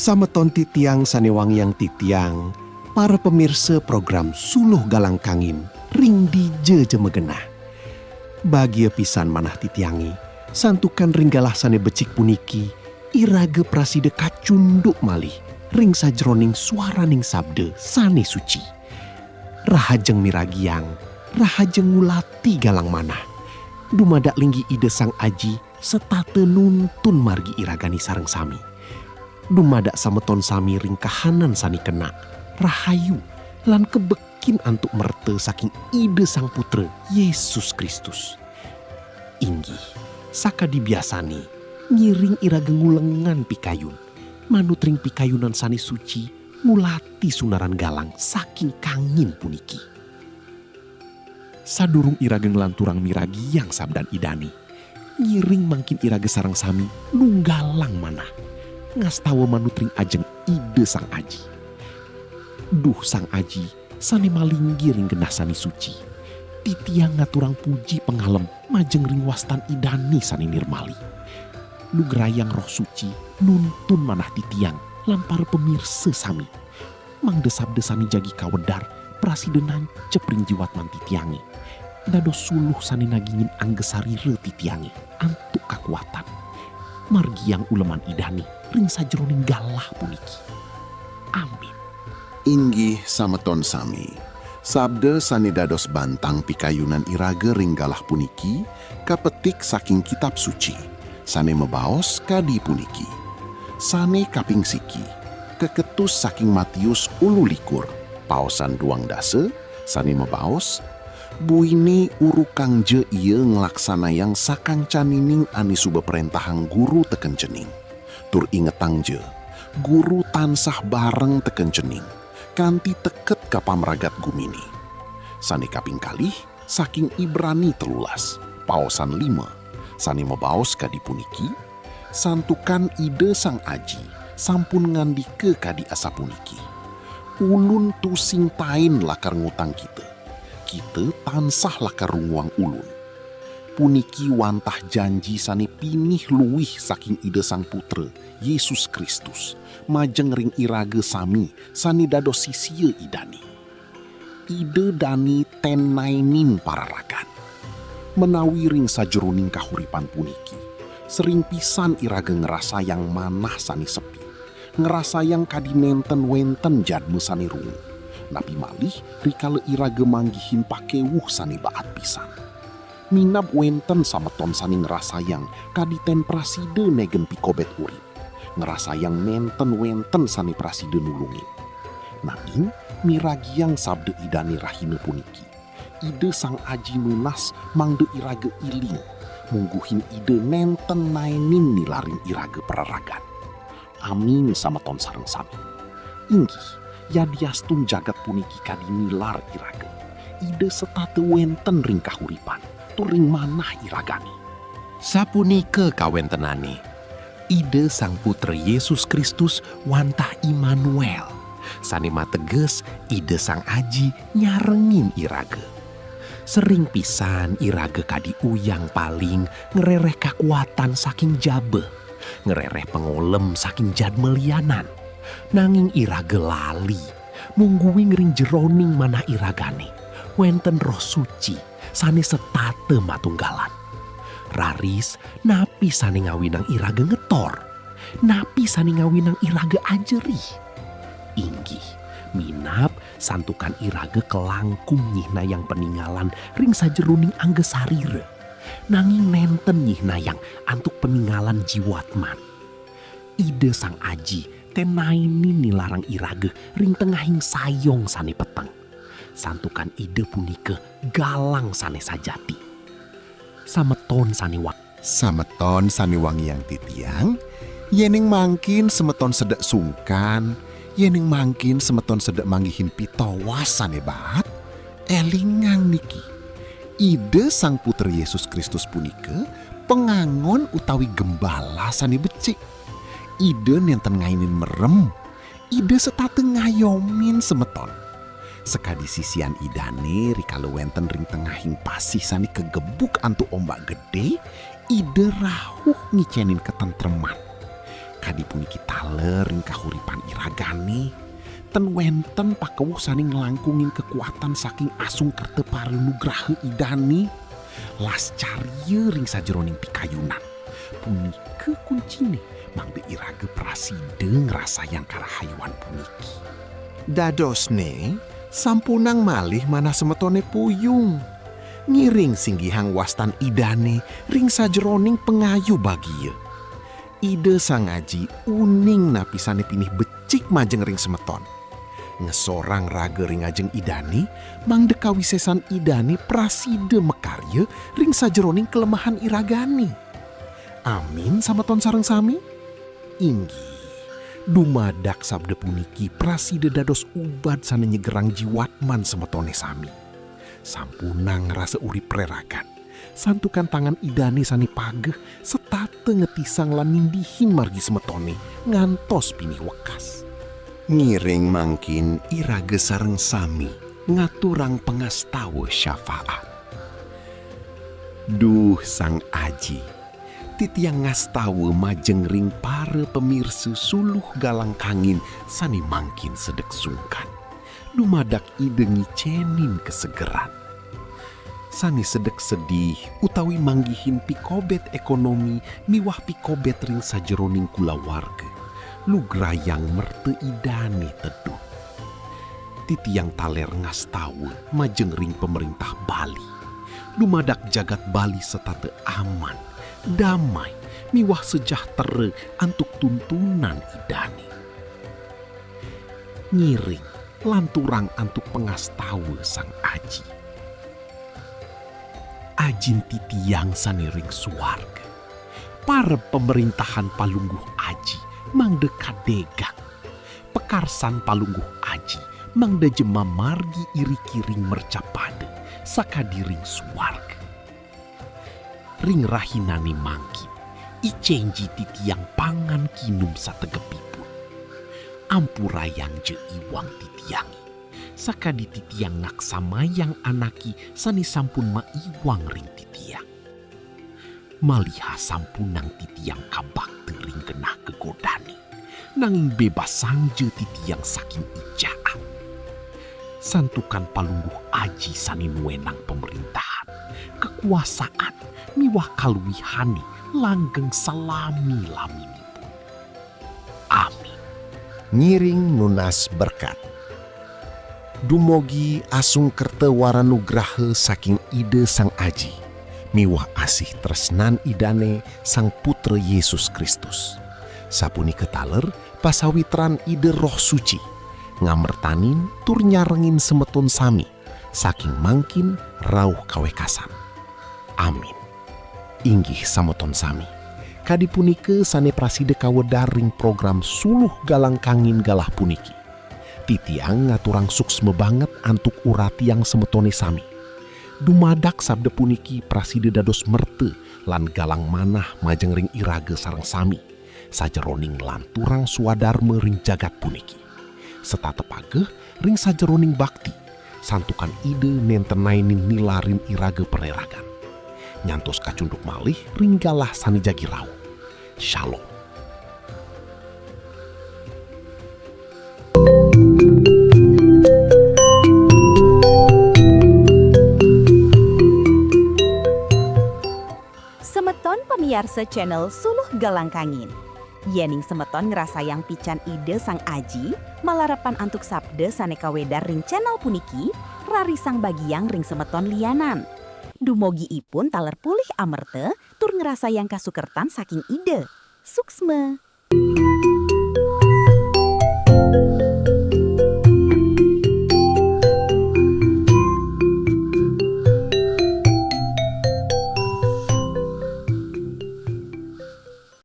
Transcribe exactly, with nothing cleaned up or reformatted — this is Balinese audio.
Sameton titiang sane wangiang titiang, para pemirsa program Suluh Galang Kangin ring dija ja magenah. Bagia pisan manah titiange, santukan ring galah sane becik puniki, iraga prasida kacunduk malih ring sajeroning suaraning sabda sane suci. Rahajeng miragiang, rahajeng ngulati galang manah. Dumadak linggih Ida Sang Aji setata nuntun margi iragane sareng sami. Dumadak sameton sami ring kahanan sane kenak, rahayu, lan kabekin antuk merta saking Ida Sang Putra, Yesus Kristus. Inggih, sakadi biasane, ngiring iraga ngulengang pikayun, manut ring pikayunan sane suci, ngulati sunaran galang saking kangin puniki. Sadurung iraga nglanturang miragiang sabdan Idane, ngiring mangkin iraga sareng sami nunggalang manah, ngastawa manut ring ajeng Ida Sang Aji. Duh Sang Aji, sane malinggih ring genah sane suci, titiang ngaturang puji pangalem majeng ring wastan Idane sane nirmali. Nugrayang Roh Suci nuntun manah titiang lan para pamirsa sami, mangda sabda sane jagi kawedar prasida nancep ring jiwatman titiange, dados suluh sane nagingin angga sarira titiange antuk kakuatan, margiang uleman Idane ring sajeroning galah puniki. Amin. Inggih sameton sami, sabda sane dados bantang pikayunan iraga ring galah puniki kapetik saking Kitab Suci, sane mabaos kadi puniki. Sane kaping siki, kaketus saking Matius ululikur, paosan duang dasa, sane mabaos, "Buine urukangja ia nglaksanayang sakancanining ane suba prentahang Guru teken cening. Tur ingetangja, Guru tansah bareng teken cening, kanti teket ka pamragat gumine." Sane kaping kalih, saking Ibrani telulas, paosan lima, sane mabaos kadi puniki, santukan Ida Sang Aji sampun ngandika kadi asapuniki, "Ulun tusing tain lakar ngutang kita. Kita tansah lakar runguang ulun." Puniki wantah janji sane pinih luih saking Ida Sang Putra, Yesus Kristus, majeng ring iraga sami sane dados sisia Idane. Ida dane ten naenin pararagan. Menawi ring sajeroning kahuripan puniki, sering pisan iraga ngrasayang manah sane sepi, ngrasayang kadi nenten wenten jadma sane rungu, napi malih rikala iraga manggihin pakewuh sane baat pisan. Minab wenten sameton sane ngrasayang kadi ten prasida negen pikobet urip, ngrasayang nenten wenten sane prasida nulungin. Nanging miragiang sabda Idane rahina puniki, Ida Sang Aji nunas mangda iraga iling, mungguhin Ida nenten naenin nilarin iraga pararagan. Amin, sameton sareng sami. Inggih, yadiastun jagat puniki kadi nilar iraga, Ida setata wenten ring kahuripan, tur ring manah iragane. Sapunika kawentenane, Ida Sang Putra Yesus Kristus wantah Immanuel, sane mateges Ida Sang Aji nyarengin iraga. Sering pisan iraga kadi uyang paling ngrereh kakuatan saking jaba, ngrereh pangolem saking jadma lianan. Nanging iraga lali, mungguing ring jeroning manah iragane wenten Roh Suci sane setata matunggalan. Raris, napi sane ngawinang iraga ngetor? Napi sane ngawinang iraga ajerih? Inggih, minab santukan iraga kalangkung nyihnayang paningalan ring sajeroning angga sarira, nanging nenten nyihnayang antuk paningalan jiwatman. Ida Sang Aji ten naenin nilarang iraga ring tengahing sayong sane peteng. Santukan Ida punika galang sane sajati. Sameton sane wa- Sameton sane wangiang titiang, yening mangkin semeton sedek sungkan, yening mangkin semeton sedek manggihin pitowas sane baat, elingang niki. Ida Sang Putra Yesus Kristus punika pangangon utawi gembala sane becik. Ida nenten ngainin merem, Ida setata ngayomin semeton. Sakadi sisian Idane rikala wenten ring tengahing pasih sane kagebuk antuk ombak gede, Ida rauh ngicenin katentreman. Kadi puniki taler ring kahuripan iragane, ten wenten pakewuh sane nglangkungin kakuatan saking asung kerta paranugraha Idane, lascarya ring sajeroning pikayunan. Punika kuncine mangda iraga prasida ngrasayang karahayuan puniki. Dadosne, sampunang malih manah semetone puyung. Ngiring singgihang wastan Idane ring sajeroning pangayu bagia. Ida Sang Aji uning napi sane pinih becik majeng ring semeton. Ngesorang raga ring ajeng Idane, mangda kawisesan Idane prasida makarya ring sajeroning kalemahan iragane. Amin, semeton sareng sami? Inggih, dumadak sabda puniki prasida dados ubad sane nyegerang jiwatman semetone sami. Sampunang ngrasa urip reragan, santukan tangan Idane sane pageh setata ngetisang lan nindihin margi semetone ngantos pinih wekas. Ngiring mangkin iraga sareng sami ngaturang pangastawa syafaat. Duh Sang Aji, titiang ngastawa majeng ring para pamirsa Suluh Galang Kangin sane mangkin sedek sungkan. Dumadak Ida ngicenin kasegeran. Sane sedek sedih utawi manggihin pikobet ekonomi miwah pikobet ring sajeroning kulawarga, lugrayang merta Idane teduh. Titiang taler ngastawa majeng ring pamerintah Bali. Dumadak jagat Bali setata aman, damai, miwah sejahtera antuk tuntunan Idane. Ngiring, lanturang antuk pangastawa Sang Aji. Ajin titiang sane ring suarga. Parab pamerintahan Palungguh Aji mangda kadegang. Pakarsan Palungguh Aji mangda ja mamargi iriki ring mercapada sakadi ring suarga. Ring rahinane mangkin, icenji titiang pangan kinum sategepipun. Ampurayang ja iwang titiange, sakadi titiang ngaksamayang anake sane sampun maiwang ring titiang. Maliha sampunang titiang kabakta ring genah gegodane, nanging bebasang ja titiang saking ijaan. Santukan Palungguh Aji sane nuenang pamerintahan, kakuasaan, miwah kaluihane langgeng salami-laminipun. Amin. Ngiring nunas berkat. Dumugi asung kerta waranugraha saking Ida Sang Aji miwah asih tresnan Idane Sang Putra Yesus Kristus. Sapunika taler pasawitran Ida Roh Suci, ngamertanin tur nyarengin semeton sami saking mangkin rauh kawekasan. Amin. Inggih, semeton sami, kadi punika sane prasida kawedar ring program Suluh Galang Kangin galah puniki. Titiang ngaturang suksma banget antuk uratiang semetone sami. Dumadak sabda puniki prasida dados merta lan galang manah majeng ring iraga sareng sami, sajeroning lanturang swadarma ring jagat puniki. Setata pageh ring sajeroning bakti, santukan Ida nenten naenin nilarin iraga pareragan. Nyantos kacunduk malih ring galah sane jagi rauh. Shalom. Semeton pamiarsa channel Suluh Galang Kangin. Yening semeton ngrasayang pican Ida Sang Aji, malarapan antuk sabda sane kawedar ring channel puniki, rarisang bagiang ring semeton lianan. Dumugi ipun taler polih amerta tur ngrasayang kasukertan saking Ida. Suksma.